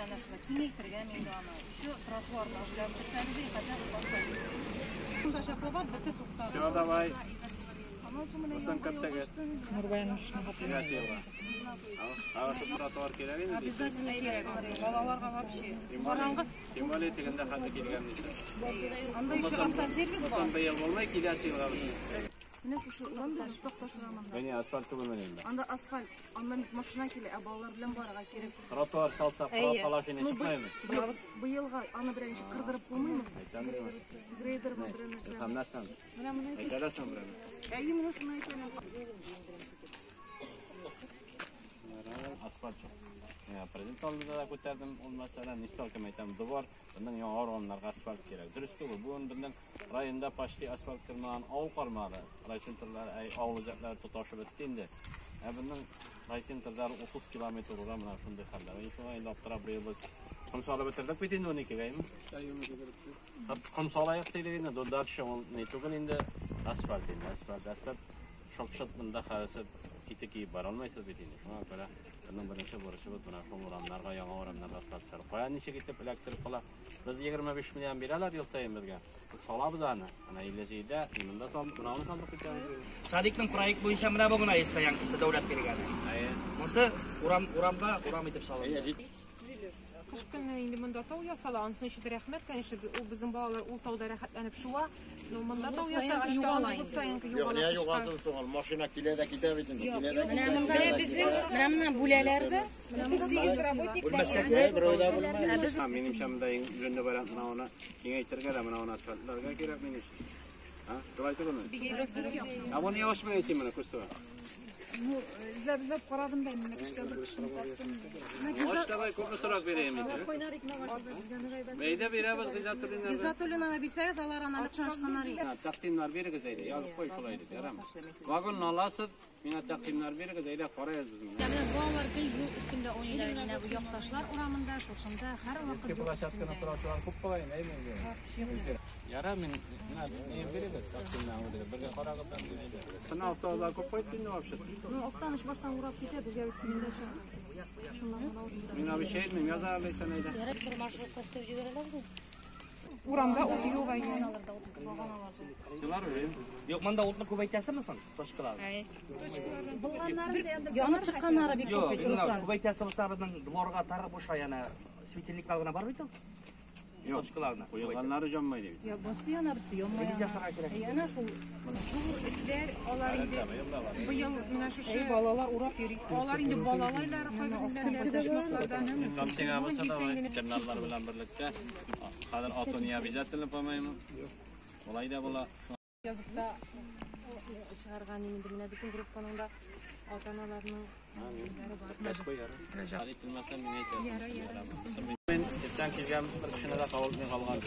әнә шунда киңәйтергә инде аны. Еще тротуарны үзгәртсәгез, хотя бы асфальт. Шунда чаклы бар, бөтен туктады. Все, давай. Аннан соң менә Булсын кәттәгә. Киләсе елга. А шу тротуар кирәк инде. Обязательно кирәк. Балаларга вообще. Караңгы. Тем более тегендә хәтле килгән ничә. Анда еще автосервис бар. Булсын быел булмай, киләсе елга булсын. Менә шушы урам да Такташ урамында. Менә асфальт түгелме инде? Анда асфальт, аннан машина килә, ә балалар белән барырга кирәк. Тротуар салсак, положение чыкмаймы? Быелга аны беренче кырдырып булмыймы? Әйтәм бит. Грейдер берәр нәрсә. Һәм нәрсәне? Менә моны Әйтәләсең берәр. Әйе, менә шуны әйтәм. Асфальт юк. Менә президент алдында да күтәрдем ул мәсьәләне, не столько әйтәм, двор, безнең яңа урамнарга асфальт кирәк. Дөрес түгел, бүген безнең районда почти асфальт кылмаган авыл калмады. Райцентрлар, авыл үзәкләре тоташып бетте инде. Ә безнең райцентрда 30 километр урам менә шундый хәлдә. Мин шуңа инде аптырап быел без ком салып бетердек бит инде 12-гә, әйме? Ком салайык дидек инде, дальше ул ни түгел инде, асфальт инде, асфальт, асфальт. Шок-шок монда хәлсе итек киеп бара алмайсыз бит инде. Шуңа күрә безнең беренче бурычыбыз менә шул урамнарга, яңа урамнарга асфальт салып. Кая ничек итеп эләктереп кала? Без 25 миллион бирәләр ел саен безгә. Без салабыз аны. Менә 57-дә монда салып, менә аны салдырып китәбез. Садикның проект буенча менә бу гына стоянкасы дәүләт биргәне. Әйе. Монысы урам урамда урам итеп салынды. Кыш көне инде монда тау ясала, ансын өчен рәхмәт, конечно, ул безнең балалар ул тауда рәхәтләнеп шуа. Но монда тау ясагач та ул стоянка Юк, югала. не югалсын соң ул, машина килә дә китә бит инде, килә дә Менә китә. монда безнең менә менә бүләләр дә 8 работник бар. Бүлмәскә кирәк, берәү дә бүлмәй. Һәм минемчә монда иң жөнле вариант менә аны киңәйтергә дә менә аны асфальтларга кирәк минемчә. А, шулай түгелме? Ә моны яхшы белән әйтим менә күз төбе. Ну, эзләп-эзләп карадым да инде, көчкә бер кешене таптым. Аш давай күпме сорап бирәем инде. Кайнар икмәк ашап безгә гайбәт. Бәйдә бирәбез Гыйззатуллиннарга. Гыйззатуллинаны бирсәгез, алар аны ышанышканнар иде. Тәкъдимнәр бирегез әйдә, язып куй шулай дип, ярамы? Вагонны аласыз, миңа тәкъдимнәр бирегез, әйдә карайбыз без моны. Менә балалар гел юл өстендә уйныйлар. Менә бу якташлар урамында, шушында һәрвакыт Ике юл площадканы өстендә. сораучылар күп була инде, әйме инде. Яра мин менә ни бирегез, тәкъдимнәр бирегез. Бергә карагыз да әйдә. Сына автобуслар күп куйды инде вообще. Ну, Актаныш баштан урап китә, безгә бит кимендә чыга. Шуннан гына урында. Мин абый şey әйтмим, яза алайсың әйдә. Ярар, бер маршрутка өстәп җибәрәләрме? Урамда ут юк әйе. Юлар уйым. Юк, монда утны күбәйтәсеме соң? Точкаларны. Янып чыкканнары бик күп Юк, бит, Руслан. күбәйтәсе булса безнең дворга тагы буша яна светильниклар гына бар бит ул. Юк. Точкаларны. Куелганнары җанмай ди бит. Я бусы яна, берсе янмай. Ничә ясарга кирәк? Әй, әнә шул Зур этләр, алар инде быел менә шушы Әй, балалар урап йөри. алар инде балалайлар кайберләре почмаклардан. Там сиңа булса давай, терналар белән берлектә. Хәзер аты не обязательно, по-моему. Болай да була. Язып та чыгарган инде менә бөтен группаның да ата-аналарының ниләре бар. Хәл ителмәсә мин әйтәм. Мин иртән килгән бер кешене дә кабул итми калган.